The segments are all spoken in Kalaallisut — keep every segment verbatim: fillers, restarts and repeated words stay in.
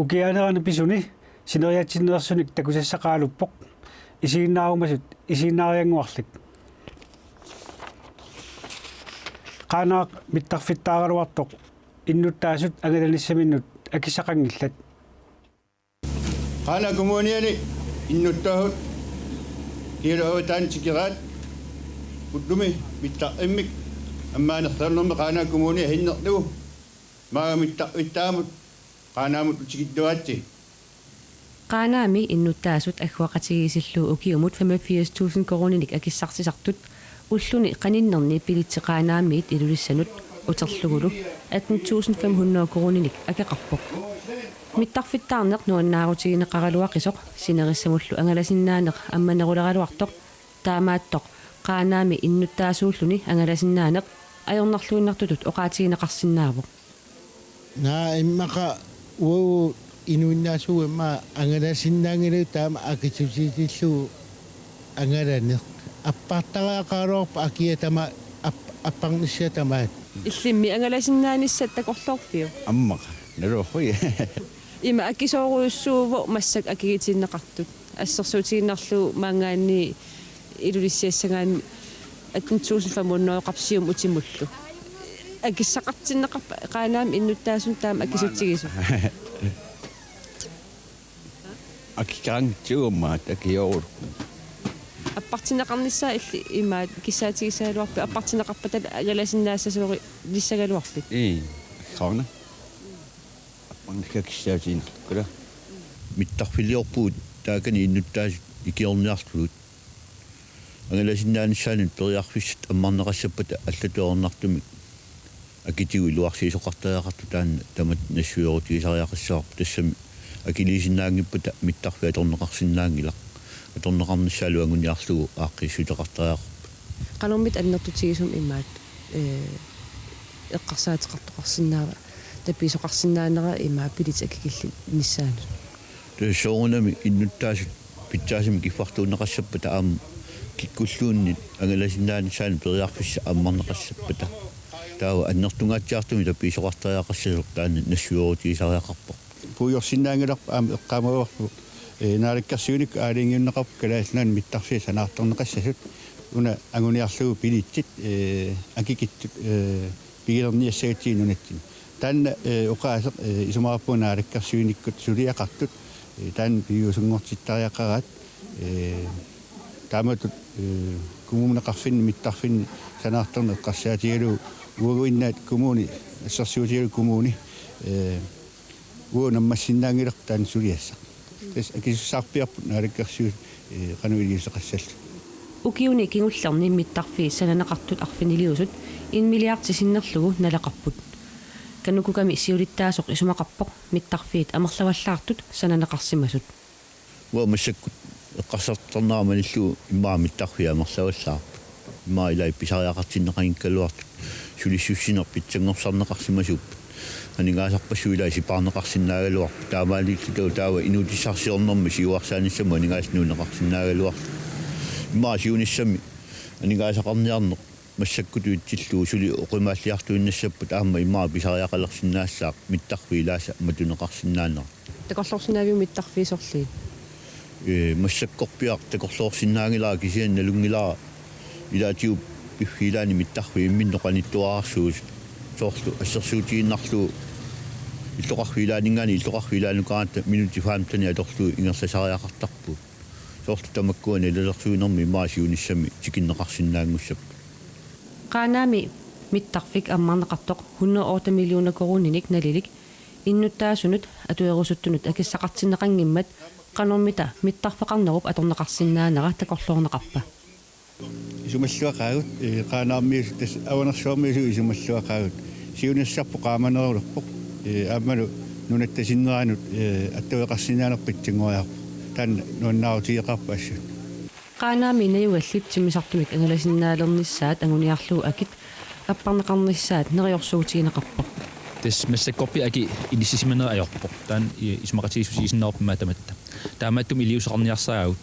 Ukiaanerani pisuni sineriatsinneersunik takusassaqaraluppoq isiginnaarumasut isiginnaariannguarlik. Qaanaaq mittarfittaaraluartoq innuttaasut angalanissaminnut akissaqanngillat. Qaanaaq Kommuniani innuttaasut kialuavataani tikeraat ullumi mittarimmik ammaanersaannermi Qaanaaq Kommunia hinnerlugu maanga mittarfittaamut Qaanaamut tikittuaatsi. Qaanaami innuttaasut agguaqatigiissillugu ukiumut femogfirs tusind koruuninik akissarsisartut ulluni qaninnerni billetsi Qaanaamiit Ilulissanut uterlugulu atten tusind fem hundrede koruuninik akeqarpoq. Mittarfittaarneq nuannaarutigineqaraluaqisoq sinerissamullu angalasinnaaneq ammaneruleraluartoq taamaattoq Qaanaami innuttaasuulluni angalasinnaaneq ajornarluinnartutut oqaatigineqarsinnaavoq. Naa immaqa uagut inuinnaasugut immaqa angalasinnaanngilagut taama akitsutigillugu angalaneq. Appartariaqaraluarpoq akia tamaat ap-, apparnissaa tamaat. Illimmi angalasinnaanissat takorloorpiuk? Ammaqa. Naluarpui. Ima akisoorujussuuvoq massakkut akigitigineqartut. Assersuutigiinnarlugu maanngaanniit Ilulissaniissiassagaanni atten tusind fem hundrede-qarput siumut utimullu. Akissaqartinneqarpa Qaanaami innuttaasunut taama akisutigisut? Akikaanngitsuummat akioruk. Appartinneqarnissaa illit imaat kissaatigissagaluarpit appartinneqarpata angalasinnaassasornissagaluarpit? Ii, akikaana. Apparnissaa kissaatigiinnarlugu. Mittarfiliorpugut taakani innuttaasut ikiorniarlugu. Angalasinnaanissaanut periarfissat ammarneqassappata allatut ajornartumik akitigut iluarsiisoqartariaqartut taanna tamatta nassuerutigisariaqassavarput tassami akiliisinnaanngippata mittarfik atorneqarsinnaanngilaq. Atorneqarnissaalu anguniarlugu aaqqiissuteqartariaqarput. Qanormita annertutigisumik imaat, ee, eqqarsaateqartoqarsinnaava, tapiisoqarsinnaanera imaat billetsit akikillinnissaannut? Tassa soorunami innuttaasut pitsaasumik kiffartuunneqassappata aamma kikkulluunniit angalasinnaanissaanut periarfissaq ammarneqassappata. Taava annertungaatsiartumik tapiisoqartariaqassasoq taanna nassuerutigisariaqarpoq. Puigorsinnaanngilarput aamma eqqaamavarput, ee, naalakkersuinikkut aalajangiunneqarput Kalaallit Nunaanni mittarfiit sanaartorneqassasut una anguniarlugu billetsit, ee, akikittut, ee, pigilerniassagatsigit nunatsinni. Taanna, ee, oqaaseq, ee, isumaqarpunga naalakkersuinikkut suliaqartut, ee, taanna piviusunngortittariaqaraat, ee, taamatut, ee, kommuneqarfinni mittarfinni sanaartorneq eqqarsaatigalugu uaguinnaat kommuni, assersuutigalugu kommuni, ee, uagut naammassisinnaanngilarput taanna suliassaq. Tassa akisussaarpiarput naalakkersuisut, ee, qanoq iliuuseqassallutik. Ukiuni kingullerni mittarfiit sananeqartut arfiniliusut en milliard sinnerlugu naleqarput. KANUKOKA-mi siulittaasoq isumaqarpoq mittarfiit amerlavallaartut sananeqarsimasut. Uanga massakkut eqqarsartarnera malillugu immaqa mittarfiit amerlavallaarput. Immaqa ilaat pisariaqartinneqanngikkaluartut. Sulissussineq pitsanngorsarneqarsimasuupput. Aningaasarpassuit ilaat sipaarneqarsinnaagaluarput. Taamaalilluta taava inuutissarsiornermi siuarsaanissamut aningaasat nuunneqarsinnaagaluartut. Immaqa siunissami aningaasaqarniarneq massakkutut itsillugu suli oqimaalliartuinnassappat aamma immaqa pisariaqalersinnaassaaq mittarfiit ilaasa matuneqarsinnaanera. Takorloorsinnaaviuk mittarfiit sorliit? Ee, massakkorpiaq takorloorsinnaanngilara kisianni nalunngilara ilaatigut piffiit ilaanni mittarfiit imminnut qanittuararsuusut soorlu assersuutigiinnarlugu illoqarfiit ilaanninngaanniit illoqarfiit ilaannukaangatta minutsit femtenit atorlugit ingerlasariaqartarpugut. Soorlu tamakkua nalilersuinermi immaqa siunissami tikinneqarsinnaanngussapput. Qaanaami mittarfik ammarneqartoq hundrede og otte millioner koruuninik nalilik innuttaasunut atuerusuttunut akissaqartinneqanngimmat qanormita mittarfeqarnerup atorneqarsinnaanera takorloorneqarpa. Isumalluaqaagut, ee, Qaanaarmiusut tassa Avanersuarmiusut isumalluaqaagut. Siunissarput qaamanerulerpoq, ee, aammalu nunatta sinneranut, ee, attaveqarsinnaaneq pitsanngoriarpoq. Taanna nuannaarutigeqaarpoq assut. Qaanaami najugallit timmisartumik angalasinnaalernissaat anguniarlugu akit apparneqarnissaat neriorsuutigineqarpoq. Tassa massakkorpiaq aki inissisimanera ajorpoq. Taanna i-, isumaqatigiissutigisinnaavarput immaqa tamatta. Taamaattumik iliuuseqarniarsaraagut.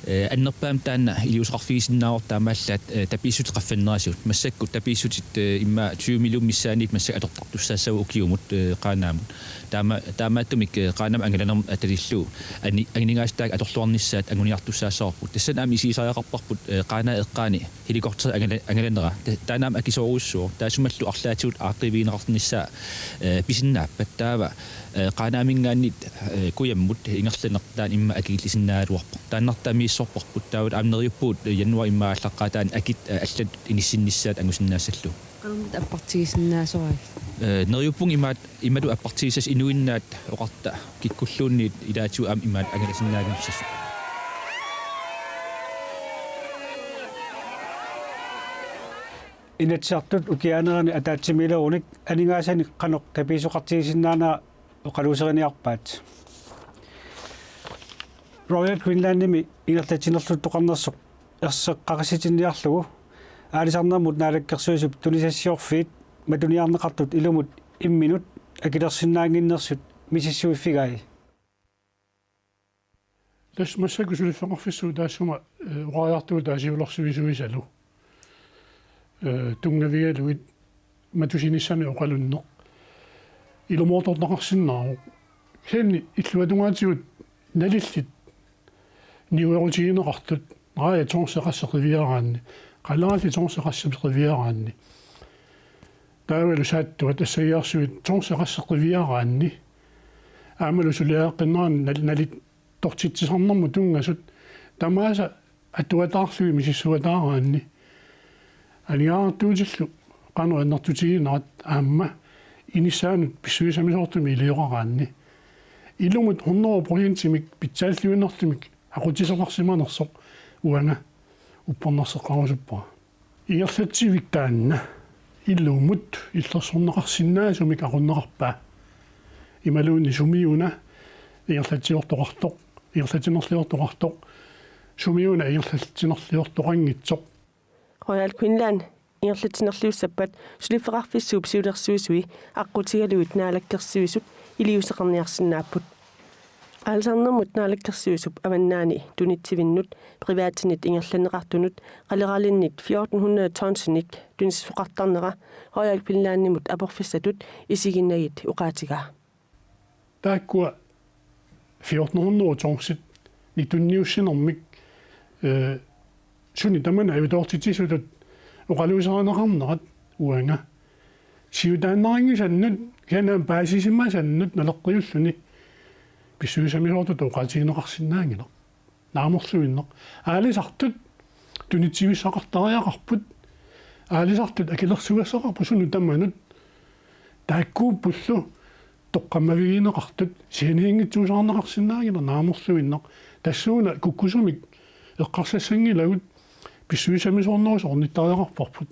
Eh, annerpaamik taanna iliuuseqarfigisinnaavarput taamaallaat, eh, tapiissutit qaffannerisigut. Massakkut tapiissutit, eh, immaqa tyve millionit missaanniit massakkut atortartussaassavagut ukiumut, eh, Qaanaamut. Taama-, taamaattumik, eh, Qaanaamut angalanermut atalillugu ani-, aningaasat taakku atorluarnissaat anguniartussaassavarput. Tassani aamma isigisariaqarparput, eh, Qaanaap eqqaani helikopteri angala-, angalanera. Ta-, taanna aamma akisoorujussuuvoq. Taassumalu arlaatigut aaqqiivigineqarnissaa, eh, pisinnaappat taava, eh, Qaanaaminngaanniit, eh, kujammut ingerlaneq taanna immaqa akikillisinnaagaluarpoq. Taannartaa misissorparput taavalu aamma neriuppugut, eh, januaarip immaqa aallaqqaataani akit, eh, allatut inissinnissaat angusinnaassallugu. Qanormita appartigisinnaasoraat? Eh, neriuppunga imaat, imatut appartigisassat inuinnaat oqarta kikkulluunniit ilaatigut aamma imaat angalasinnaaginnassasoq. Inatsisartut ukiaanerani ataatsimiilerunik aningaasanik qanoq tapiissoqartigisinnaanera oqaluuseriniarpaat. Royal Greenlandimi ingerlatsinerluttoqarnersoq erseqqarisitsiniarlugu Aalisarnermut Naalakkersuisup tunisassiorfiit matuniarneqartut ilumut imminut akilersinnaannginnersut misissuiffigai. Tassa massakkut suliffeqarfissuup taassuma, eh, oqariartuutaat siulersuisuisalu, eh, tunngavigalugit matusinissamik oqalunneq ilumoortortaqarsinnaavoq. Kisianni illuatungaatigut nalillit niuerutigineqartut, raajat tonsi qassip qiviaraanni, qalerallit tonsi qassip qiviaraanni. Taavalu saattuat assagiarsuit tonsi qassip qiviaraanni. Aammalu suliareqqinnerani nal-, nalittortitsisarnermut tunngasut tamaasa atuataarlugit misissuataaraanni. Aningaasartuutillu qanoq annertutiginerat aamma inissaanut pissusissamisoortumik ilioqaraanni. Ilumut hundrede procentimik pitsaalluinnartumik aqutsisoqarsimanersoq uanga uppernarseqqarusuppara. Ingerlatsivik taanna ilumut illersorneqarsinnaasumik aqunneqarpa? Imaluunniit sumiuna ingerlatsiortoqartoq, ingerlatsinerliortoqartoq, sumiuna ingerlatsinerliortoqanngitsoq? Royal Greenland ingerlatsinerliussappat suliffeqarfissuup siulersuisui aqqutigalugit Naalakkersuisut iliuuseqarniarsinnaapput. Aalisarnermut Naalakkersuisup avannaani tunitsivinnut privatinit ingerlanneqartunut qaleralinnit fjorten hundrede tonsinik tunisassaqartarnera Royal Greenlandimut aporfissatut isiginagit oqaatigaa. Taakkua fjorten hundrede tonsit nitunniussinermik, eh, suni tamanut avitoortitsisutut oqaluuserineqarnerat uanga siutaannarinngisannut, kisianni paasisimasannut naleqqiulluni pissusissamisoortutut oqaatigineqarsinnaanngilaq. Naamerluinnaq. Aalisartut tunitsivissaqartariaqarput. Aalisartut akilersugassaqarput suni tamanut. Taakkuuppullu toqqammavigineqartut sianiinngitsuusaarneqarsinnaanngilaq naamerluinnaq. Tassuuna kukkusumik eqqarsassanngilagut pissusissamisoornerusut ornittariaqarparput.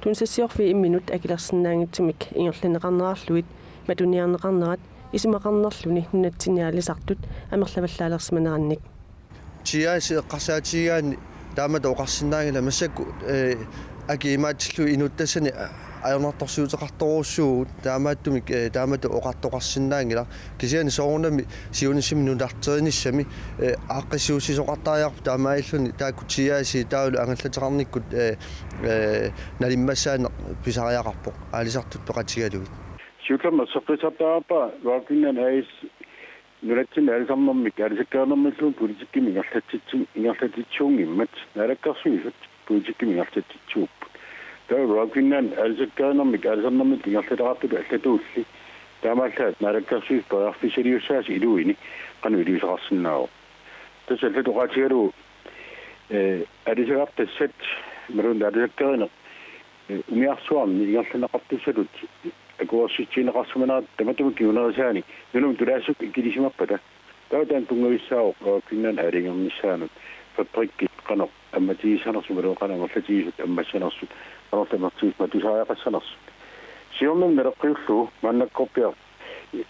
Tunisassiorfiit imminnut akilersinnaanngitsumik ingerlanneqarnerarlugit matuniarneqarnerat isumaqarnerluni nunatsinni aalisartut amerlavallaalersimanerannik. G I S eqqarsaatigigaanni taamatut oqarsinnaanngilaq massakkut, eh, akit imaattillugit inuttassani ajornartorsiuteqartorujussuuvugut taamaattumik, eh, taamatut oqartoqarsinnaanngilaq. Kisianni soorunami siunissami nutarterinissami, eh, aaqqissuussisoqartariaqarpoq taamaalilluni taakku G I S taavalu angallateqarnikkut, eh, eh, nalimmassaaneq pisariaqarpoq aalisartut peqatigalugit. Siullermik erseqqissartariaqarpara Royal Greenland A/S nunatsinni aalisarnermik aalisakkaarinermilluunniit politikkimik ingerlatsitsi-, ingerlatsitsuunngimmat Naalakkersuisut politikkimik ingerlatsitsuupput. Taava Royal Greenland aalisakkaarinermik aalisarnermik ingerlataqartutut allatuulli taamaallaat Naalakkersuisut periarfissaliussaasa iluini qanoq iliuuseqarsinnaavoq. Tassa allatut oqaatigalugu, eh, aalisagartassat imaluunniit aalisakkarineq, eh, umiarsuarni ingerlanneqartussatut akuersissutigineqarsimanerat tamatuma kingunerisaani nunamut tulaassukkut ikilisimappata. Taava taanna tunngavissaavoq Royal Greenland aalajangernissaanut fabrikkit qanoq ammatigissanersut imaluunniit qanoq amerlatigisut ammassanersut qanorlu amerlatigisut matusariaqassanersut. Siornamik naleqqiullugu maannakkorpiaq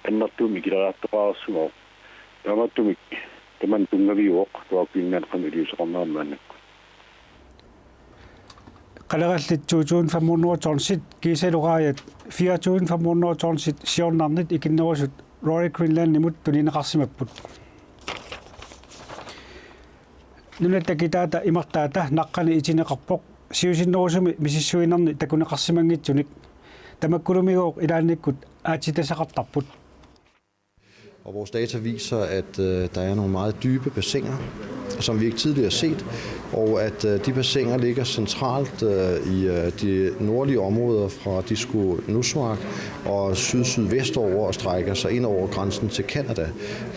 annertuumik ikileriartoqareersimavoq. Taamaattumik tamanna tunngaviuvoq Royal Greenland qanoq iliuuseqarnerani maannakkut. Qalerallit to tusind fem hundrede tonsit kiisalu raajat fire tusind fem hundrede tonsit siornarnit ikinnerusut Royal Greenlandimut tunineqarsimapput. Nunatta kitaata imartaata naqqani itineqarpoq siusinnerusumi misissuinerni takuneqarsimanngitsunik. Tamakkulumigooq ilaannikkut aatsitassaqartarput. Og vores data viser, at øh, der er nogle meget dybe bassiner, som vi ikke tidligere har set, og at øh, de bassiner ligger centralt øh, i øh, de nordlige områder fra Disko Nusuak og syd-sydvest over og strækker sig ind over grænsen til Canada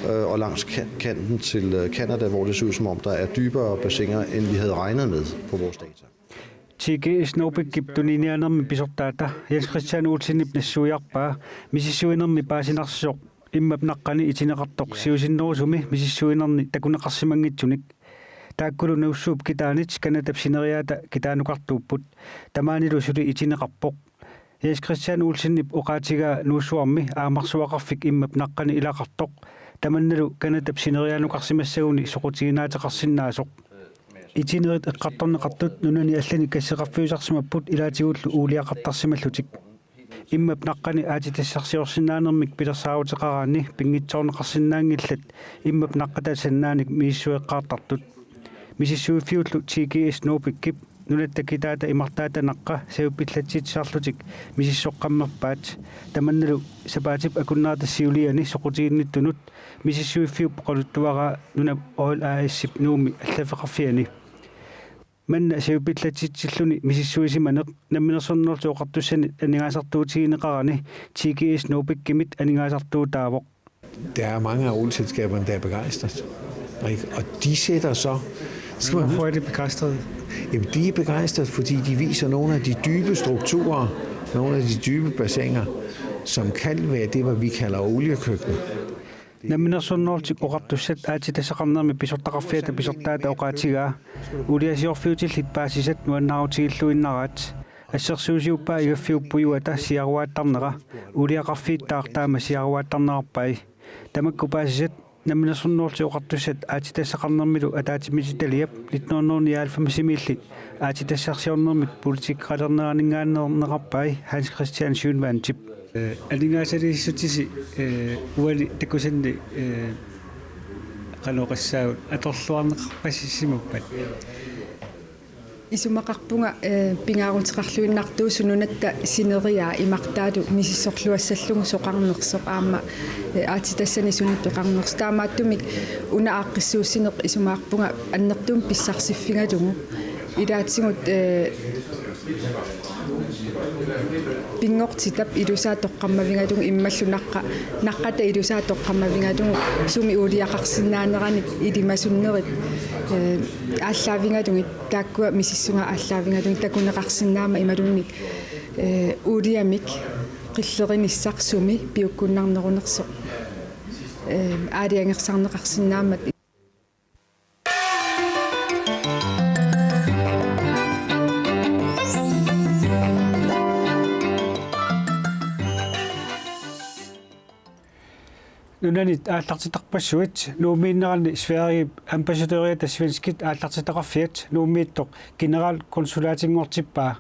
øh, og langs kanten til øh, Canada, hvor det ser ud som om der er dybere bassiner, end vi havde regnet med på vores data. T G S Norbikkip tuniniaanermi pisortaata Jens Christian Olsenip nassuiarpaa misissuinermi paasinarsisoq immap naqqani itineqartoq siusinnerusumi misissuinerni takuneqarsimanngitsunik. Taakkulu Nuussuup kitaanit Canadap sineriaata kitaanukartuupput. Tamaanilu suli itineqarpoq. Jens Christian Olsenip oqaatigaa Nuussuarmi aamarsuaqarfik immap naqqani ilaqartoq tamannalu Canadap sineriaanukarsimassaguni soqutiginaateqarsinnaasoq. Itinerit eqqartorneqartut nunani allani kasseqarfiusarsimapput ilaatigullu uuliaqartarsimallutik. Immap naqqani aatsitassarsiorsinnaanermik pilersaaruteqaraanni pinngitsoorneqarsinnaanngillat immap naqqata sannaanik misissueqqaartartut. Misissuiffiullu T G S Norbikkip nunatta kitaata imartaata naqqa savippillatsit saarlutik misissoqqammerpaat. Tamannalu sapaatip akunnerata siuliani soqutiginnittunut misissuiffiup oqaluttuaraa Nunap Oil A/S-ip Nuummi allaffeqarfiani. Manna savippillatitsilluni misissuisimaneq Namminersornerullutik Oqartussanit aningaasartuutigineqarani T G S Norbikkimit aningaasartuutaavoq. Der er mange af olieselskaberne, der er begejstret. Ikke? Og de sætter så... Skal man Hvorfor er det begejstret? Jamen, de er begejstret, fordi de viser nogle af de dybe strukturer, nogle af de dybe bassiner, som kan være det, hvad vi kalder oliekøkkenet. Namminersornerullutik Oqartussat aatsitassaqarnermi pisortaqarfiata pisortaata oqaatigaa uuliasiorfiutillit paasisat nuannaarutigilluinnaraat. Assersuusiuppaa igaffiup pujuata siaruaattarnera. Uuliaqarfiittaaq taama siaruaattarnerarpai. Tamakku paasisat Namminersornerullutik Oqartussat aatsitassaqarnermilu ataatsimiititaliap nitten hundrede nioghalvfemsimiilli aatsitassarsiornermik politikkeqalerneraninngaanneerneqarpai Hans Christian Schønwandip. Aningaasaliissutisi uani takusanni qanoq oqassaagut atorluarneqarpasissimappat? Isumaqarpunga pingaaruteqarluinnartuusoq nunatta sineriaa imartaata misissorluassallugu soqarnersoq aamma aatsitassani suni peqarnersoq. Taamaattumik una aaqqissuussineq isumaqarpunga annertuumik pissarsiffigalugu ilaatigut pinngortitap ilusaa toqqammavigalugu immallunaqqa naqqata ilusaa toqqammavigalugu sumi uuliaqarsinnaaneranik ilimasunneri aallaavigalugit taakkua misissugaat aallaavigalugit takuneqarsinnaammat imaluunniit uuliamik qillerinissaq sumi piukkunnarnerunersoq aalajangersarneqarsinnaammat. Nunanit aallartittarpassuit Nuummiinneranni Sverigep ambassadøriata svenskit aallartitaqarfiat Nuummiittoq generalkonsulatinngortippaa.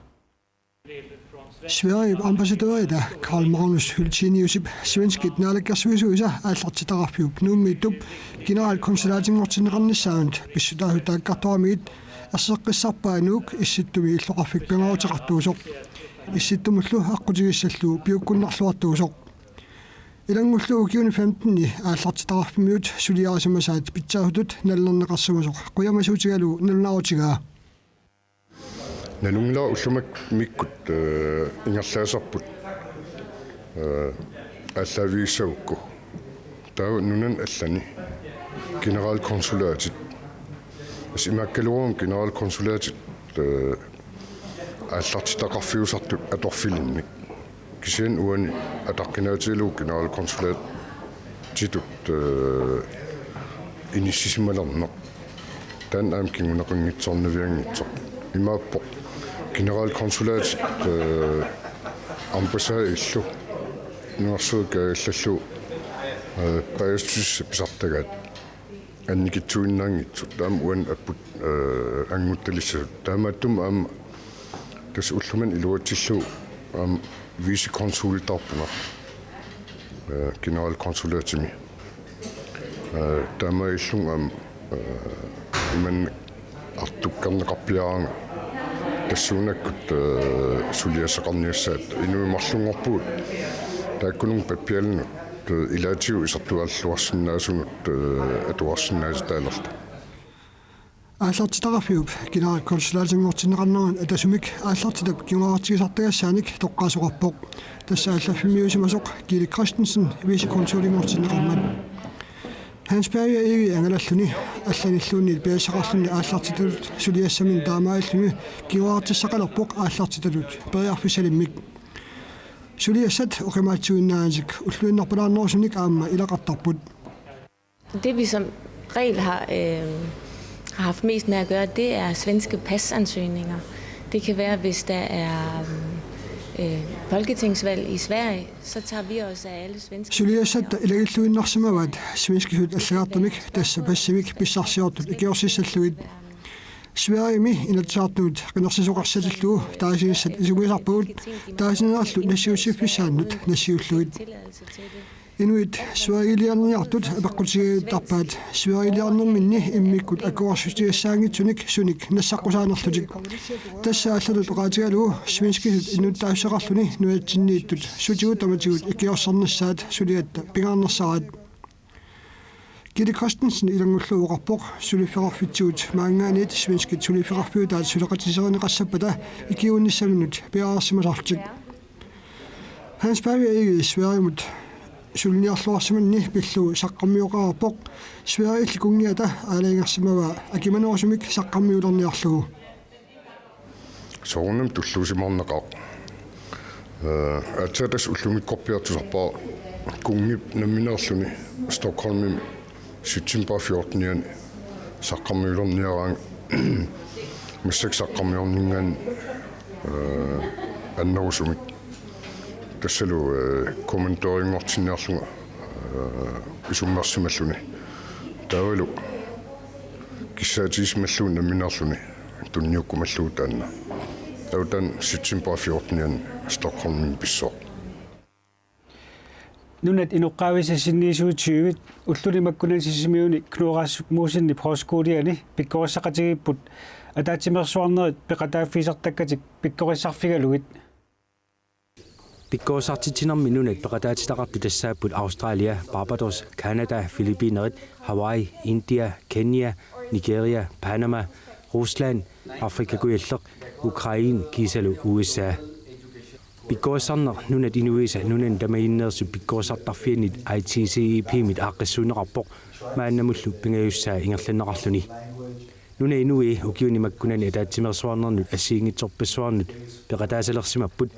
Sverigep ambassadøriata Carl Magnus Hylteniusip svenskit naalakkersuisuisa aallartitaqarfiup Nuummiittup generalkonsulatinngortinneqarnissaanut pissutaasut taakkartoramigit erseqqissarpaa Nuuk Issittumi illoqarfik pingaaruteqartuusoq. Issittumullu aqqutigissallu piukkunnarluartuusoq. Ilanngullugu ukiuni femteni aallartitaqarfimmiut suliarisimasaat pitsaasutut nallerneqarsimasoq qujamasuutigalugu nalunaarutigaa. Nalunngilara ullumikkukkut ingerlaasarput aallaavigissagukku. Taava nunani allani generalkonsulatit. Tassa imaakkaluarluni generalkonsulatit aallartitaqarfiusartut atorfilinnik. Kisianni uani ataqqinaatigalugu generalkonsulatitut inissisimalerneq. Taanna aamma kinguneqanngitsoornavianngitsoq. Imaappoq generalkonsulatit ambassadillu nunarsuarmi kaagallallugu paasissutissat pisartagaat annikitsuinnaanngitsut taama uani apput annguttalissasut. Taamaattumik aamma tassa ullumimut iluatsillugu aamma vicekonsulitaarpunga generalkonsulatimi. Taamaalillunga aamma imannak artukkerneqarpiaranga tassuunakkut, eh, suliassaqarniassaat inuit marlunngorpugut taakkununnga pappialanut, eh, ilaatigut isertugaluarsinnaasunut, eh, atuarsinnaatitaalerluta. Aallartitaqarfiup generalkonsulaatinngortinneqarneranut atasumik aallartitap kinguaqqutigisartagassaanik toqqaasoqarpoq. Tassa allaffimmiuusimasoq Gilli Christensen vicekonsulinngortinneqarmat. Hans Pavia Egede angalalluni allanilluunniit piassaqarluni aallartitatut suliassaminik taamaalilluni kinguaqqutissaqalerpoq aallartitatut periarfissalimmik. Suliassat oqimaatsisuinnaanatik ulluinnarpalaarnerusunik aamma ilaqartarput. Det vi som regel har, øh, har haft mest med at gøre, det er svenske pasansøgninger. Det kan være, hvis der er øh, folketingsvalg i Sverige, så tager vi os af alle svenske. Suliassatta ilagilluinnarsimavaat svenskisut allagartamik tassa passimik pissarsiortut ikiorsiissallugit. Sverigemi Inatsisartunut qinersisoqarsatillugu taasinissat isumagisarpagut taasinerlu nassiussiffissaannut nassiullugit. Inuit sverigeliarniartut apeqqutigiittarpaat sverigeliarnerminni immikkut akuersissutigissaanngitsunik sunik nassaqqusaanerlutik. Tassa allatut oqaatigalugu svenskisut innuttaassuseqarluni nunatsinniittut sutigut tamatigut ikiorsernissaat suliatta pingaarnersaraat. Gilli Christensen ilanngullugu oqarpoq suliffeqarfitsigut maanngaanniit svenskit suliffeqarfiutaat suleqatiserineqassappata ikiuinnissaminut piareersimasarlutik. Hans Pavia Egede Sverigemut suliniarluarsimanni pillugu saqqarmioqareerpoq. Sverigelli kunngiata aalajangersimavaa akimanerusumik saqqarmiulerniarlugu. Soorunami tulluusimaarnaqaaq. Eh, aatsaat tassa ullumikkorpiaq tusarpara kunngip nammineerluni Stockholmimi september fjortenianni saqqarmiulerniaraangat massakkut saqqarmiorninngaanniit, eh, annerusumik. Tassalu, eh, kommandørinngortinniarlunga, eh, isummersimalluni. Taavalu kissaatigisimallugu nammineerluni tunniukkumallugu taanna. Taava taanna september fjortenianni Stockholmimi pissooq. Nunat inoqqaavisa sinniisuutigivit ulluni makkunani Sisimiuni Knud Rasmussenip Højskoliani pikkorissaqatigiipput ataatsimeersuarnerit peqataaffigisartakkatik pikkorissarfigalugit. Pikkorissartitsinermi nunat peqataatitaqartut tassaapput Australia, Barbados, Canada, Filippinerit, Hawaii, India, Kenya, Nigeria, Panama, Rusland, Afrika Kujalleq, Ukraine kiisalu U S A. Pikkorissarneq nunat inuisa nunani tamaginneersut pikkorissartarfiannit I T C E P-mit aaqqissuunneqarpoq maannamullu pingajussaa ingerlanneqarluni. Nunat inuit ukiuni makkunani ataatsimeersuarnernut assigiinngitsorpassuarnut peqataasalersimapput.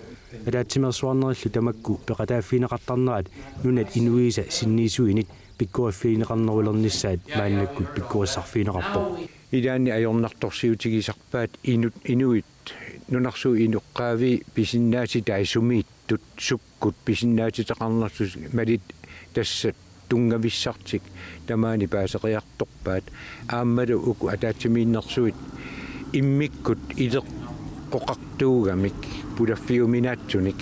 Ataatsimeersuarnerillu tamakku peqataaffigineqartarnerat nunat inuisa sinniisuinit pikkoriffigineqarnerulernissaat maannakkut pikkorissarfigineqarpoq. Ilaanni ajornartorsiutigisarpaat inut, inuit nunarsuup inoqqaavi pisinnaatitaat sumiittut sukkut pisinnaatitaqarnersut malit tassa tunngavissartik tamaani paaseriartorpaat aammalu uku ataatsimiinnersuit immikkut ileqqoqartuugamik pulaffiuminaatsunik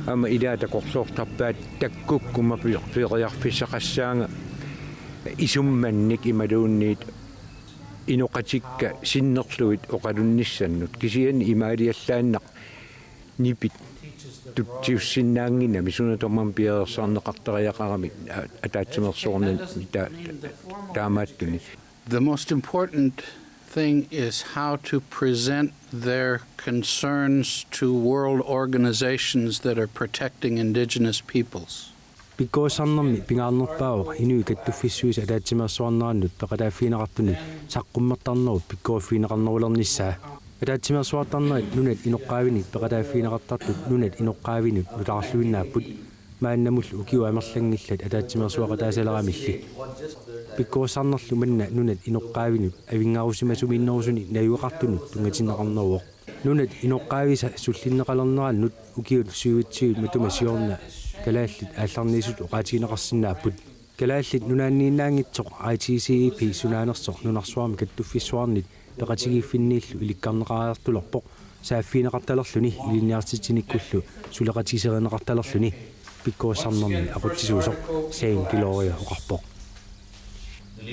aamma ilaat takorloortarpaat takkukkumma periarfissaqassaanga isummannik imaluunniit inoqatikka sinnerlugit oqalunnissannut kisianni imaaliallaannaq nipit tutsiussinnaannginnami suna tamarmi piareersarneqartariaqaramik ataatsimeersuarnani ta-, taamaattuni. The most important thing is how to present their concerns to world organizations that are protecting indigenous peoples. Pikkorissarnermi pingaarnerpaavoq inuit kattuffissuisa ataatsimeersuarnerannut peqataaffigineqartunut saqqummertarnerup pikkoriffigineqarnerulernissaa. Ataatsimeersuartarnerit nunat inoqqaavinik peqataaffigineqartartut nunat inoqqaavinut nutaarluinnaapput. Maannamullu ukiut amerlanngillat ataatsimeersuaqataasaleramilli. Pikkorissarnerlu manna nunat inoqqaavinut avinngarusimasumiinnerusunik najugaqartunut tunngatinneqarneruvoq. Nunat inoqqaavisa sullinneqalernerannut ukiut syvogtyve matuma siorna kalaallit aallarniisutut oqaatigineqarsinnaapput. Kalaallit Nunaanniinnaanngitsoq I T C E P sunaanersoq nunarsuarmi kattuffissuarnit peqatigiiffinniillu ilikkarneqareertulerpoq saaffigineqartalerluni ilinniartitsinikkullu suleqatiserineqartalerluni pikkorissarnermi aqutsisuusoq Sam Gloria oqarpoq.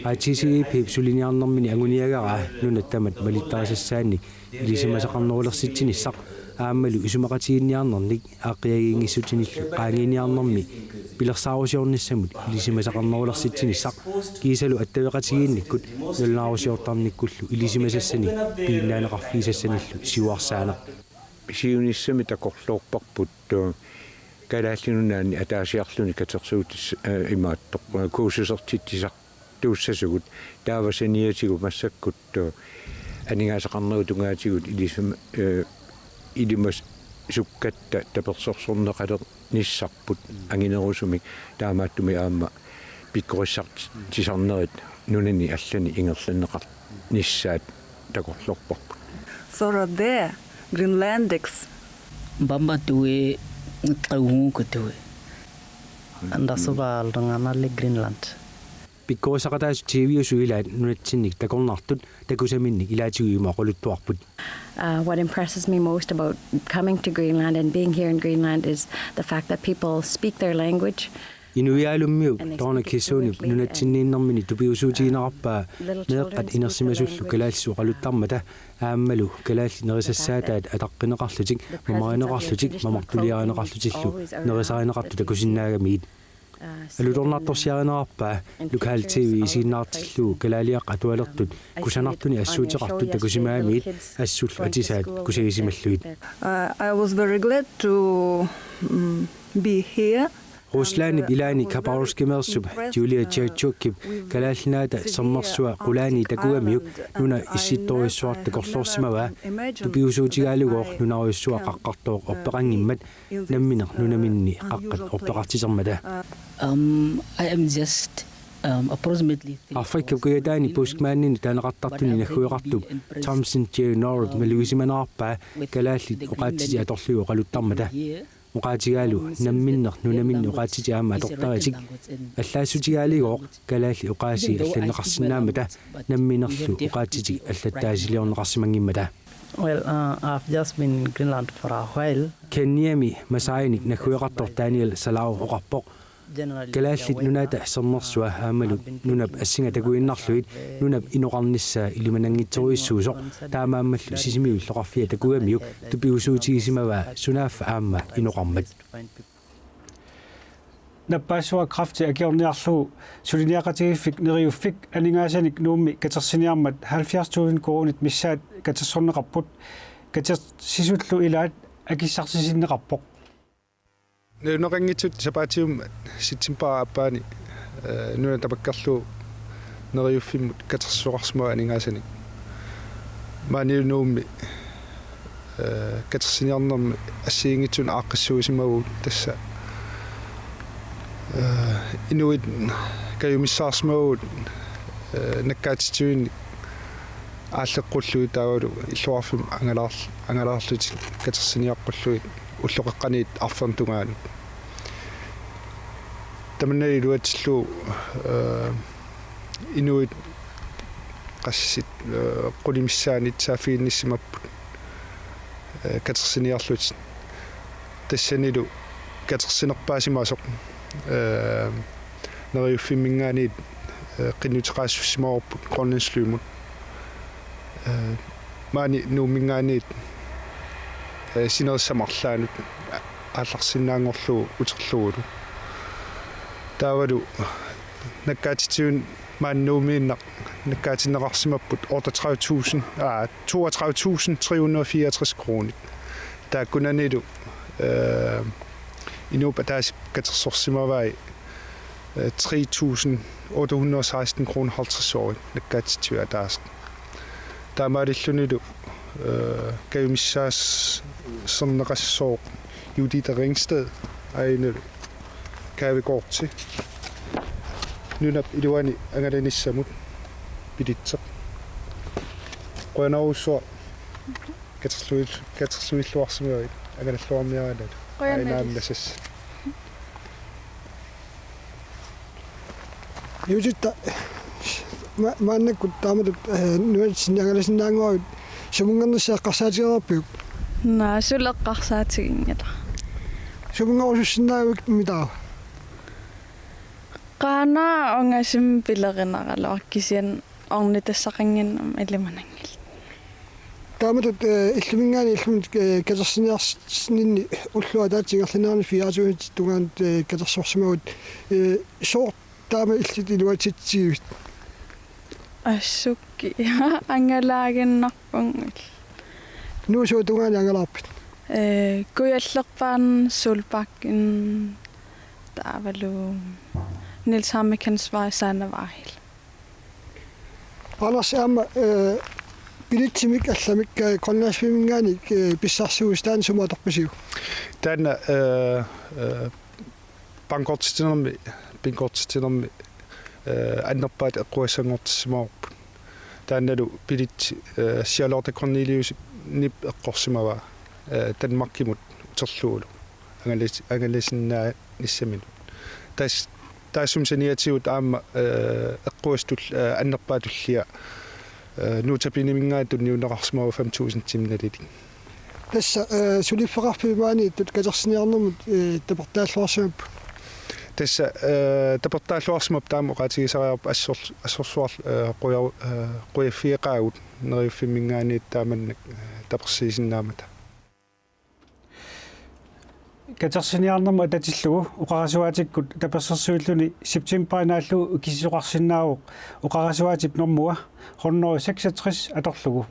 I T C E P-p suliniarnermini anguniagaraa nunat tamat malittarisassaannik ilisimasaqarnerulersitsinissaq aammalu isumaqatigiinniarnernik aaqqiagiinngissutsinillu qaangiiniarnermi pilersaarusiornissamut ilisimasaqarnerulersitsinissaq kiisalu attaveqatigiinnikkut nalunaarusiortarnikkullu ilisimasassanik piginnaaneqarfigisassanillu siuarsaaneq. Siunissami takorloorparput, eh, Kalaallit Nunaanni ataasiarluni katersuutis-, eh, imaattoq, eh, kursusertitsisartuussasugut, taava saniatigut massakkut, eh, aningaasaqarnerup tungaatigut ilisima-, eh, ilimasukkatta tapersersorneqalernissarput anginerusumik, taamaattumik aamma pikkorissartisarnerit nunani allani ingerlanneqarnissaat takorloorparput. Sora de Greenlandics. Bamba tui, tauhunku tui. Anda suba aldanganali Greenland. Pikkorissaqataasut T V-usut ilaat nunatsinnik takornartut takusaminnik ilaatigut ima oqaluttuarput. Uh, what impresses me most about coming to Greenland and being here in Greenland is the fact that people speak their language. Inuiaalummiup Donna Kissonip nunatsinniinnermini tupigusuutigineqarpaa meeqqat inersimasullu kalaallisut oqaluttarmata aammalu kalaallit nerisassaataat ataqqineqarlutik, mamarineqarlutik, mamartuliarineqarlutillu nerisarineqartut takusinnaagamigit. Alutornartorsiarineqarpaa lokal T V isiginnaartillugu kalaaliaqqat atualertut kusanartunik assuuteqartut takusimagamigit assullu atisaat kusagisimallugit. Uh, I was very glad to, mm, be here. Ruslandip ilaani Khabarovskimeersup Julia Cherchukip Kalaallit Nunaata Sermersua qulaani takugamiuk nuna issittorujussuartut takorloorsimavaa tupigusuutigaalugooq nunarujussuaq qaqqartooq orpeqanngimmat nammineq nunaminni qaqqat orpeqartitermata. Um, I am just, um, approximately three Afrikap kujataani Bushmanini taaneqartartuni naggueqartup Thompson J. Norrip malugisimanerarpaa kalaallit oqaatsitik atorlugit oqaluttarmata. Oqaatigaalu namminneq nunaminni oqaatsitik aamma atortaritik. Allaassutigaaliigooq kalaallit oqaasii allanneqarsinnaammata namminerlu oqaatsitik allattaasiliorneqarsimanngimmata. Well, uh, I've just been in Greenland for a while. Keniami Masainik naggueqartoq Daniel Salau oqarpoq. Kalaallit Nunaata Sermersua aammalu nunap assinga takuinnarlugit nunap inoqarnissaa ilimananngitsorujussuusoq, taamaammallu Sisimiut illoqarfiat takugamiuk tupigusuutigisimavaa sunaaffa aamma inoqarmat. Nappaassuaq kræfti akiorniarlugu suliniaqatigiiffik Neriuffik aningaasanik Nuummi katersiniarmat halvfjerds tusind koruunit missaat katersorneqarput. Katersisullu ilaat akissarsisinneqarpoq. Najugaqanngitsut sapaatiummat septembarip aappaani, eh, nuna tamakkerlugu Neriuffimmut katersoqarsimavoq aningaasanik. Maanilu Nuummi, eh, katersiniarnermi assigiinngitsunik aaqqissuussimavugut tassa, eh, inuit kajumissaarsimavugut, eh, nakkaatitsivimmi aalleqqullugit taavalu illoqarfimmut angalaarl-, angalaarlutik katersiniaqqullugit ulloqeqqaniit arfernup tungaanut. Tamanna iluatsillugu, eh, inuit qassit, eh, qulit missaanni saaffiginnissimapput, eh, katersiniarlutik. Tassanilu katersinerpaasimasoq, eh, Neriuffimminngaanniit, eh, qinnuteqaassussimavarput Grønlandslynimut. Eh, maani Nuumminngaanniit, eh, sinerissap marlaanut aallarsinnaanngorlugu uterlugulu. Taavalu nakkaatitsivimmi maani Nuummiinnaq nakkaatinneqarsimapput otteogtredive tusind, aa, toogtredive tusind tre hundrede og fireogtres kroner. Taakkunanilu, eh, inuup ataaseq katersorsimavai, eh, tre tusind otte hundrede og seksten kroner halvtreds øre nakkaatitsivimmi ataaseq. Taamaalillunilu, eh, kajumissaarneqassooq Judithe Ringsted aajuna Kaavi Koorti nunap iluani angalanissamut bilitseq. Qujanarsuaq katersuil-, katersuilluarsimavit angalalluarniaralutit. Qujanarsuaq. Ainaannasas. Judithe, ma-, maannakkut taamatut, eh, nunatsinni angalasinnaanngoravit sumunngernissaa eqqarsaatigereerpiuk? Naa, suli eqqarsaatiginngilaq. Sumunngerusussinnaagavit mitaava? Qaana ungasimi pilerinaralua kisianni ornitassaqannginnama ilimananngilaq. Taamatut, eh, illuminngaanniit illumut, eh, katersinerninni ulloq ataatsip ingerlanerani fireogtyve tungaanut, eh, katersorsimavit, eh, sooq taama illit iluatsitsivit? Assukki. Angalaaginnarpunga. Nuup suut tungaanut angalaarpit? Eh, Kujallerpaarnani Solbakken taavalu Niels Hammekens Vej Sandevejil. Anders, aamma, eh, bilitsimik allamik, eh, Grønlandsfilminngaanniit, eh, pissarsiussat taanna sumut atorpisiuk? Taanna, eh, eh, bankortitinermi, binkortitinermi, eh, annerpaat eqqugassanngortissimavarput. Taannalu bilitsi, eh, Charlotte Corneliussenip eqqorsimavaa, eh, Danmarkimut uterlugulu angalas-, angalasinnaanissaminut. Tas-, taassuma saniatigut aamma, eh, eqqugassat tul-, eh, annerpaat tullia, eh, Notabeneminngaanniit tunniunneqarsimavoq fem tusindimik nalilik. Tassa, eh, suliffeqarfiup maaniittut katersiniarnermut, eh, tapertaalluarsimapput? Tassa, eh, tapertaalluarsimapput taama oqaatigisariaqarpoq assor-, assorsuarlu, eh, quja-, eh, qujaffigeqaagut Neriuffimminngaanniit taamannak, eh, tapersiisinnaammata. Katersiniarnermut atatillugu oqarasuaatikkut tapersersuilluni septembarip naallugu ikisisoqarsinnaavoq oqarasuaatip normua hundrede seksogtres atorlugu.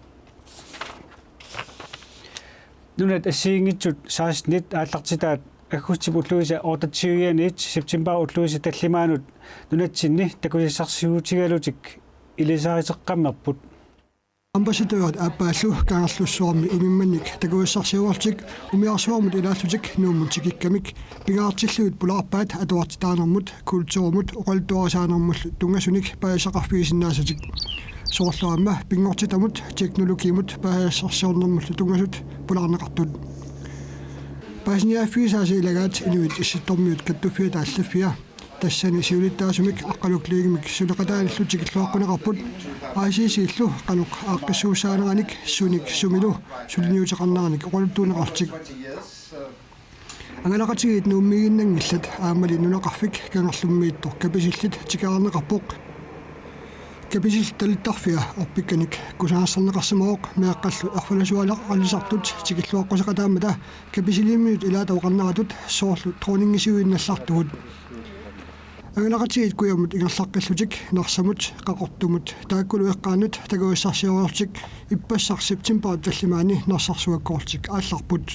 Nunat assigiinngitsut sekstenit aallartitaat aggustip ulluisa otteogtyve-aniit septembarip ulluisa tallimaanut nunatsinni takusassarsiutigalutik ilisariteqqammerput. Ambassadørit aappaallu Kangerlussuarmi umimmannik takusassarsiuarlutik umiarsuarmut ilaallutik Nuummut tikikkamik pingaartillugit pulaarpaat atuartitaanermut, kulturimut, oqaluttuarisaanermullu tunngasunik paasisaqarfigisinnaasatik. Soorlu aamma pinngortitamut, teknologimut paasisassarsiornermullu tunngasut pulaarneqartut. Paasiniaaffigisaasa ilagaat Inuit Issittormiut Kattuffiata allaffia. Tassani siulittaasumik Aqqaluk Lyngemik suleqataanillu tikilluaqquneqarput, I C C-llu qanoq aaqqissuussaaneranik sunik sumilu suliniuteqarneranik oqaluttuunneqarlutik. Angalaqatigiit Nuummiiginnanngillat aammali nunaqarfik Kangerlummiittoq Kapisillit tikeraarneqarpoq. Kapisillit talittarfia orpikkanik kusanarsorneqarsimavoq meeqqallu erfalasualeqalisartut tikilluaqquseqataammata Kapisiliimiut ilaata oqarneratut soorlu dronningi siuinnallartugut. Angalaqatigiit kujamut ingerlaqqillutik Narsamut, Qaqortumut taakkulu eqqaannut takusassarsiorlutik ippassaq septembarip tallimaanni Narsarsuakkoorlutik aallarput.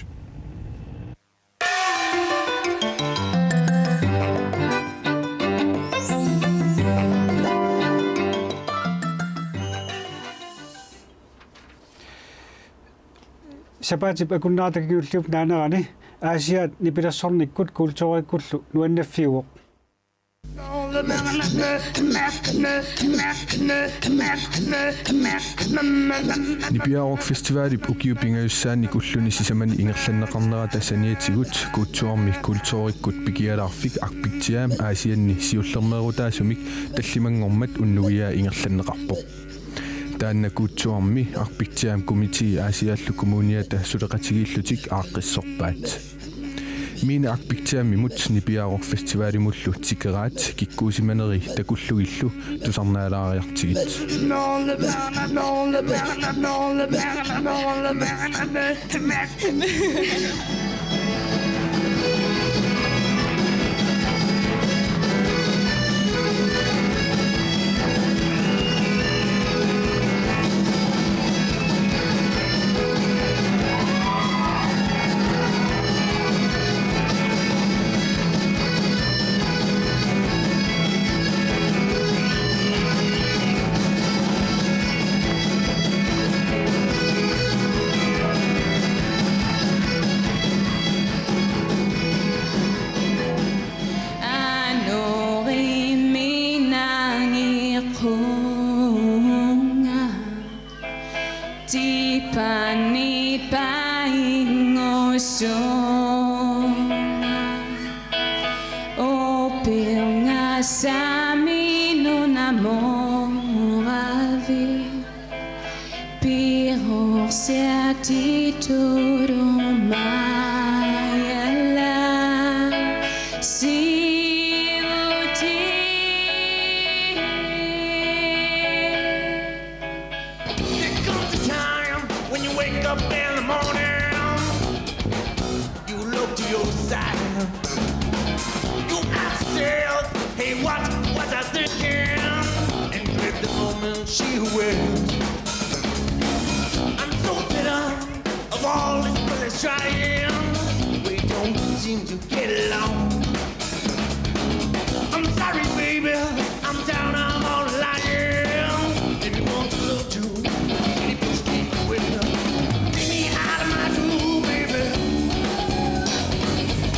Sapaatip akunnerata kingulliup naanerani Aasiaat nipilersornikkut kulturikkullu nuannaffiuvoq. Nipiaa Rock Festivalip ukiut pingajussaanik ulluni sisamani ingerlanneqarnerata saniatigut Kuutsuarmi kulturikkut pikialaarfik Arctic Jam Aasianni siullermeerutaasumik tallimanngormat unnugiaa ingerlanneqarpoq. Taanna Kuutsuarmi Arctic Jam Committee Aasiaallu Kommuniata suleqatigiillutik aaqqissorpaat. Mine Arctic Jamimut Nipiaa Rock Festivalimullu tikeraat kikkuusimaneri takullugillu tusarnaalaariartigit. Anorimminangiqunga, tipani paingusunga, upilngasami nunamoravi. Pirorsiati turumajala siuti Up in the morning, you look to your side. You ask yourself, "Hey, what was I thinking?" And at the moment she went. I'm so fed up of all this foolish trying. We don't seem to get along. I'm sorry, baby. I'm down, I'm all lying. If you want to love to, if you just keep with me, take me out of my room, baby.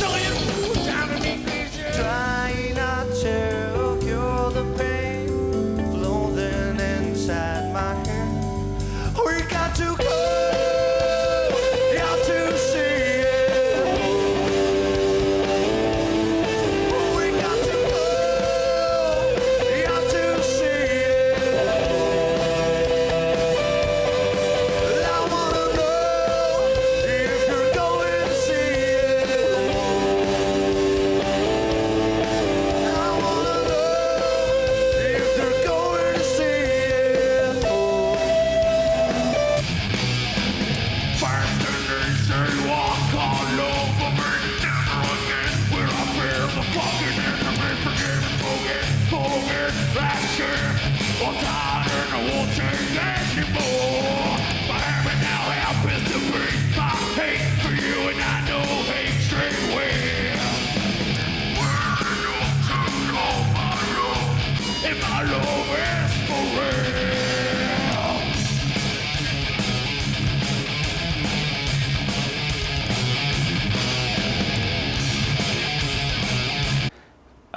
Don't you try to make me try not to cure the pain floating inside my head. We got to go out to sea. We got to go out to sea. I wanna know if you're going to see it. I wanna know if you're going to see it. First and they say walk all over me. Never again will I fear the fucking enemy. Forgive, forget, forget that shit. Won't hide in the won't change anymore. But every now happens to be my hate for you, and I know hate straight away. Where you can go, my love, if my love is for real.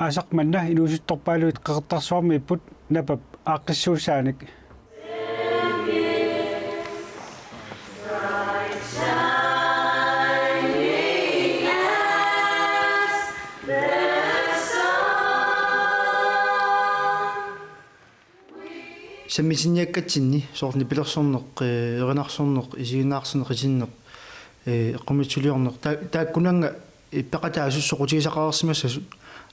Aasaq manna inuusuttorpaaluit Qeqertarsuarmiipput, Napap aaqqissuussaanik. Sammitinniakkatsinni soorlu nipilersorneq, eh, erinarsorneq, isiginnaarsorneq, qitinneq, eh, eqqumiitsuliorneq, ta-, taakkunannga, eh, peqataasut soqutigisaqareersimassasut,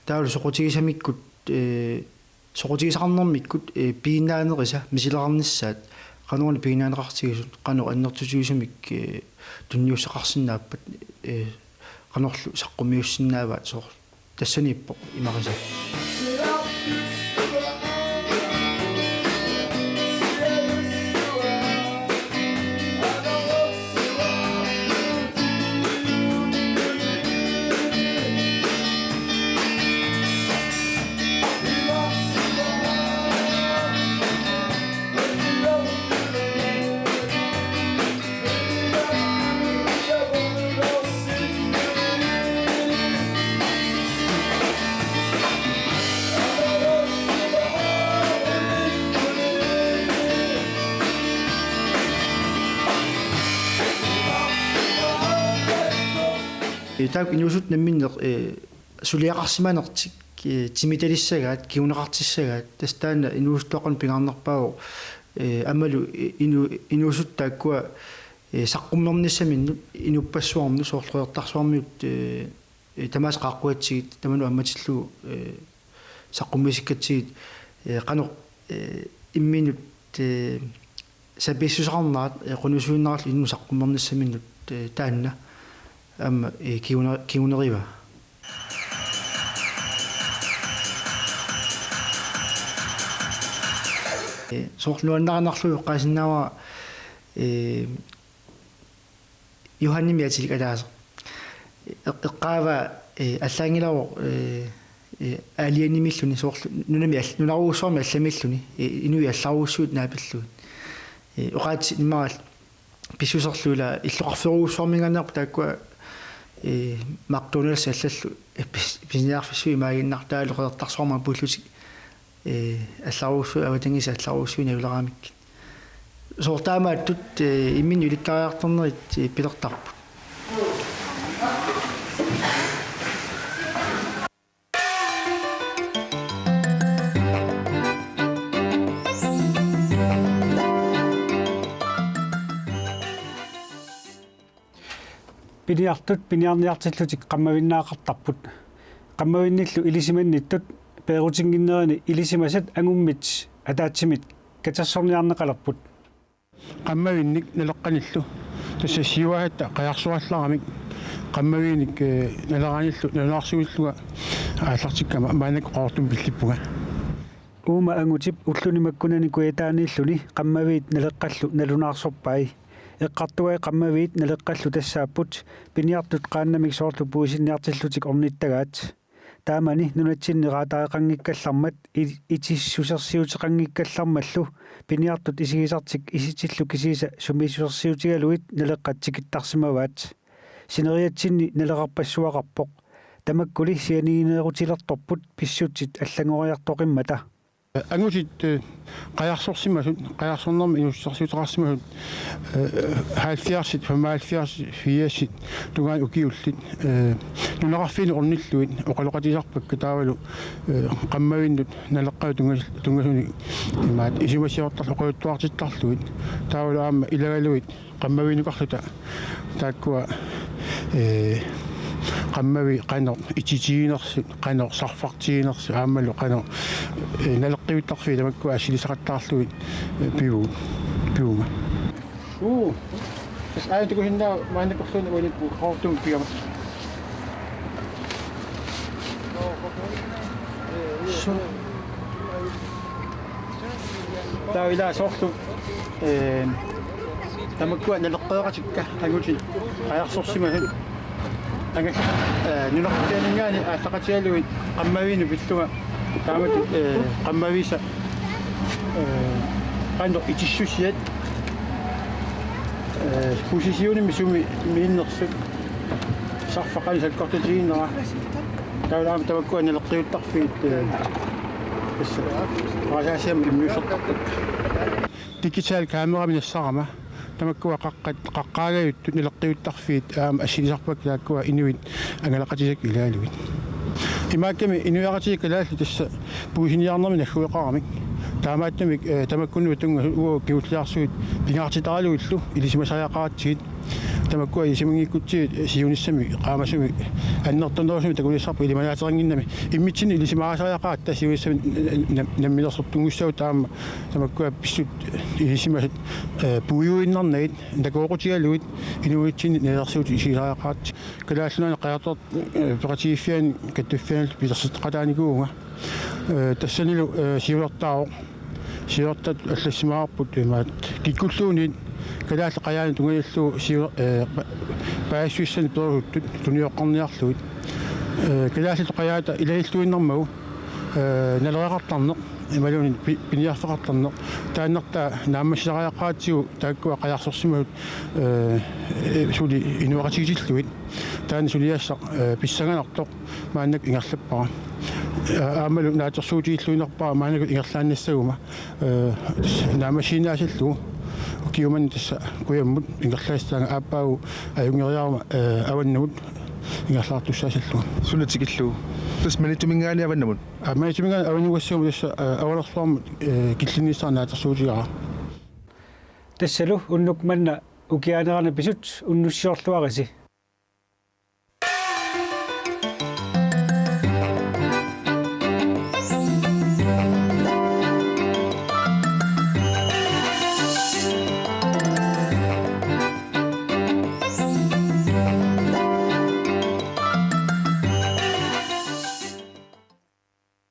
taavalu soqutigisamikkut, eh, soqutigisaqarnermikkut, eh, piginnaanerisa misileqarnissaat, qanoruna piginnaaneqartigisut, qanoq annertutigisumik, eh, tunniussaqarsinnaappat, eh, qanorlu saqqummiussinnaavaat soorlu. Tassaniippoq imarisaq. Ee, taakku inuusuttut namminneq, ee, suliaqarsimanertik, ee, timitalissagaat, kinguneqartissagaat, tassa taanna inuusuttuaqqanut pingaarnerpaavoq, ee, aammalu, ee, inu-, inuusuttut taakkua, ee, saqqummernissaminut inuppassuarnut soorlu Qeqertarsuarmiut, ee, ee, tamaasa qaaqqugatsigit, tamanut ammatillugu, ee, saqqummiussikkatsigit, ee, qanoq, ee, imminut, ee, sapiissuseqarnerat, ee, qunusuinnarallu inunnik saqqummernissaminut, ee, taanna aamma, ee, kinguna-, kingunerivaa. Ee, soorlu nuannarinerlugu eqqaasinnaavara, ee, Johanimik atilik ataaseq. Eq-, eqqaavaa, ee, allaanngilaq, ee, ee, Alianimiilluni soorlu nunami all-, nunarujussuarmi allamiilluni, ee, inuit allarujussuit naapillugit. Ee, oqaatsit immaqa pissuserlu ila illoqarfiorujussuarminngaanneerput taakkua, ee, McDonald's allallu, ee, pis-, pisiniarfissuit imaaginnartaalu Qeqertarsuarmi apuullutik, ee, allarujussuit avatangiisit allarujussuit najuleraangamik. Soorlu taamaattut, ee, imminnut ilikkariartornerit, ee, pilertarput. Piniartut piniarniartillutik qammavinnaaqartarput. Qammavinnillu ilisimannittut peerutinnginnerini ilisimasat angummit ataatsimit katersorniarneqalerput. Qammavinnik naleqqanillu Tassa siuaasatta qajarsuallaramik qammaviinik, eh, naleraanillu nalunaarsuillunga aallartikkama maannakkut Qaqortumi pillippunga. Uuma Angutip ulluni makkunani kujataaniilluni qammaviit naleqqallu nalunaarsorpai. Eqqartugai qammaviit naleqqallu tassaapput piniartut qaannamik soorlu puisinniartillutik ornittagaat. Taamani nunatsinni raatareqanngikkallarmat i-, itissusersiuteqanngikkallarmallu piniartut isigisartik isitillu kisiisa sumiissusersiutigalugit naleqqat tikittarsimavaat. Sineriatsinni naleqarpassuaqarpoq. Tamakkuli sianigineerutilertorput pissutsit allanngoriartoqimmata. Angutit, eh, qajarsorsimasut, qajarsornermik inuussutissarsiuteqarsimasut, eh, halvfjerdsit, femoghalvfjerdsit, firsit tungaanut ukiullit, eh, nunaqarfiini ornillugit oqaloqatisarpakka taavalu, eh, qammaviinnut naleqqanut tunngas-, tunngasunik imaattoq isumasiortarlugit oqaluttuartittarlugit taavalu aamma ilagalugit qammaviinukarluta taakkua, eh, qammaviit qanoq ititiginersut, qanoq sarfartiginersut aammalu qanoq, eh, naleqqiuttarfiit tamakkua assilisaqattaarlugit, eh, pivu-, pivunga. Uu. Tassa aajuna takusinnaavat maannakkut uaniippoq Qaqortumi pigama. Taava ilaa soorlu, eh, tamakkua naleqqeeqatikka angutit qajarsorsimasut. Anga, eh, nunaqarfianinngaanniit aallaqatigalugit qammaviinut pillunga taamatut, eh, qammaviisa, eh, qanoq itissusiat, eh, positionimik sumi miinnersut. Sarfaq qanoq sakkortutiginera. Taavalu aamma tamakkua naleqqiuttarfiit, eh, tassa. Paasaassiamik immiussortarput. Digital kamerami nassarama. Tamakkua qaqqat, qaqqaagajuttut naleqqiuttarfiit aamma assilisarpakka taakkua inuit angalaqatigisakkut ilaalugit. Imaakkami inuiaqatigiit kalaallit tassa puisiniarnermik naggueqaramik. Taamaattumik, eh, tamakkununnga tunngasut uagut kingulliarsuit pingaartitaralugillu ilisimasariaqaratsigit. Tamakkua ilisimanngikkutsigu siunissami qaamasumi annertunerusumik takunissarput ilimanaateqannginnami. Immitsinnut ilisimaarisariaqaratta siunissami, eh, nam-, namminersortunngussagutsigu aamma tamakkua pissutsit ilisimasat, eh, puiguinnarnagit nakooqutigalugit inuugutsinnit nalilersuutit isigisariaqaratta. Kalaallit Nunaanni Qaqortoq, eh, peqatigiiffiani kattuffianillu pilersitseqataanikuuvunga. Eh, tassanilu, eh, siulertaavoq. Siulertaattut allassimagaarput imaattoq kikkulluunniit kalaallit qajaanni tungaanillu siu-, eh, pa-, paasissutissanik perusuttut tunioqqarniarlugit. Eh, kalaallit qajaata ilagilluinnarmagu, eh, naleqartarneq imaluunniit pi-, piniarfeqartarneq. Taannartaa naammassisariaqaratsigu taakkua qajarsorsimasut, eh, suli inuiaqatigiitillugit. Taanna suliassaq, eh, pissanganartoq maannakkut ingerlappara. Eh, aammalu naatsorsuutigilluinnarpara maannakkut ingerlaannassaguma. Eh, naammassiinnaasallugu ukiumut tassa kujammut ingerlaassaanga aappaagu ajunngeriarama, eh, avannamut ingerlaartussaasallugu. Suna tikillugu? Tassa Maniitsuminngaanniit avannamut? Aa, Maniitsuminngaanniit avannamut tassa, eh, avalersuarmut, eh, killinnissara naatsorsuutigaara. Tassalu unnuk manna ukiaanerani pisut unnussiorluarisi.